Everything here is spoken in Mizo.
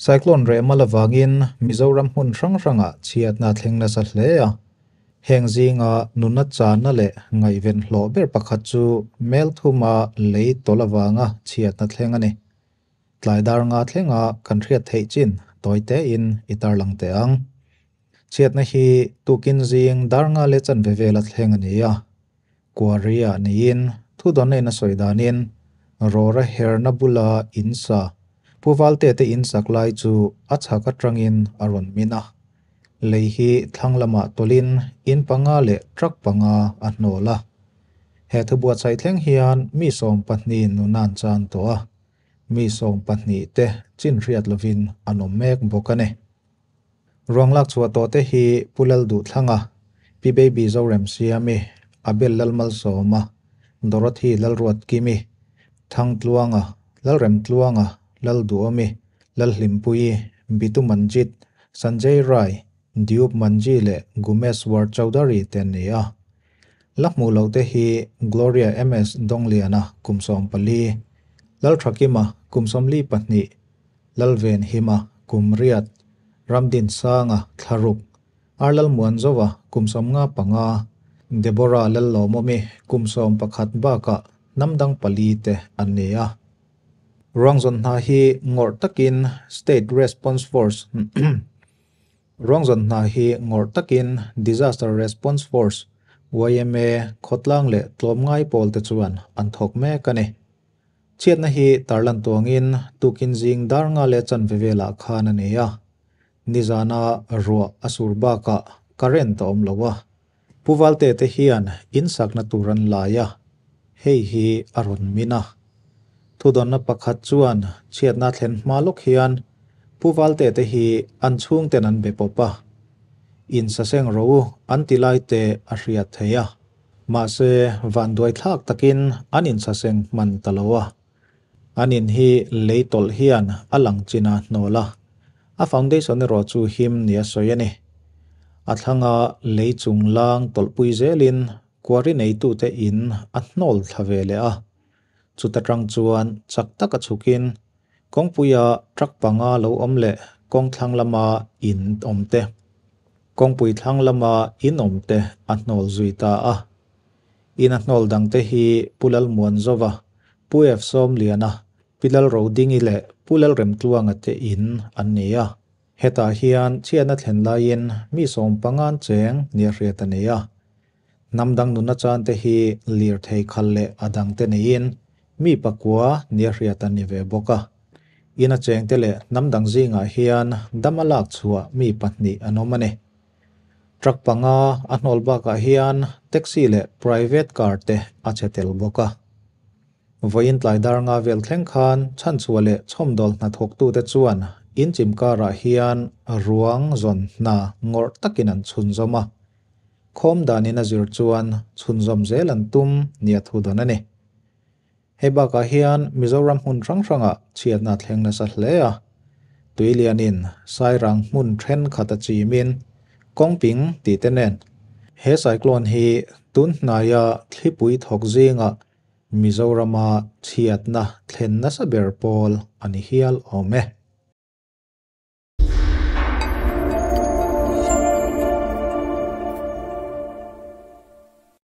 Cyclone Remal avangin Mizoram hmun hrang hrangah chhiatna a thleng nasa hle a. Heng zinga nuna channa leh ngaihven hlawh ber pakhat chu mel thuma lei tawlh avanga chhiatna thleng a ni. Tlai dar nga thlenga kan hriat theih chin tawi tein i tarlang teh ang. Chhiatna hi tukin zing dar nga leh chanve vela thleng a ni a. Quarry-ah niin thudawnna in a sawi danin rawra herna bula in sa Pu Valte te in sak lai chu a chhak atangin a rawn min a. Lei hi thlang lamah tawlhin in panga leh truck panga a hnawl a. He thubuatsaih thleng hian mi 20 nuna an chan tawh a, mi 12 te chin hriat lovin an awm mek bawk a ni. Ruang lak chhuah tawh te hi Pu Lalduhthlanga, Pi Baby Zoremsiami, Abel Lalmalsawma, Dorothy Lalruatkimi, Thangtluanga, Lalremtluanga, Lalduhawmi, Lalhlimpuii, Bitu Manjit, Sanjay Rai, Diup Manji leh Gumeswar Chaudhary te an ni a. La hmuh loh te hi Gloria MS Dongliana kum 14, Lalthakima kum 42, Lalvenhima kum 8, Ramdinsanga thla 6, Arlalmuanzova kum 55, Deborah Lallawmawmi kum 11 bakah hnamdang pali te an ni a. Ruangzawn hna hi ngawrh takin State Response Force Ruangzawn hna hi ngawrh takin Disaster Response Force, YMA, khawtlang leh tlawmngai pawl te chuan an thawk mek a ni. Chhiatna hi tarlan tuangin tukin zing dar nga leh chanve velah khan a ni a. Nizana ruah a sur bakah current a awm lo a. Pu Valte te hian in sakna tur an lai a, hei hi a rawn min a. Thudawnna pakhat chuan chhiatna thlen hma lawk hian Pu Valte te hi an chhungten an be pawp a. In saseng ro an ti lai te a hriat thei a. Mahse vanduai thlak takin an in saseng hman ta lo a. An in hi lei tawlh hian a lang chin a hnawl a. A foundation erawh chu him ni a sawi a ni. A thlanga lei chung lang tawlhpui zelin quarry neitute in a hnawl thla ve leh a. Chuta tang chuan chak taka chhukin kawngpuia truck panga lo awm leh kawng thlang lama in awm te, kawngpui thlang lama in awm te a hnawl zui ta a. In a hnawl dang te hi Pu Lalmuanzova, Pu F Sawmliana, Pi Lalrodingi leh Pu Lalremtluanga te in an ni a. Hetah hian chhiatna thlen laiin mi 15 cheng ni a hriat a ni a. Hnam dang nuna chan te hi lirthei khal leh a dang te neiin mi pakua ni a hriat an ni ve bawk a. In a cheng te leh hnam dang zingah hian dam a lak chhuah mi pahnih an awm a ni. Truck panga a hnawl bakah hian taxi leh private car te a che tel bawk a. Vawiin tlai dar nga vel thleng khan chhanchhuah leh chhawmdawl hnathawktute chuan in chim karah hian ruang zawn hna ngawrh takin an chhunzawm a. Khawm danin a zir chuan chhunzawm zel an tum nia thu dawn a ni. Hei bakah hian Mizoram hmun hrang hrangah chhiatna thleng nasa hle a. Tuilianin Sairang hmun thenkhat a chimin kawngping tih te nen. He cyclone hi tun hnaia thlipui thawk zingah Mizorama chhiatna thlen nasa ber pawl a ni hial awm e.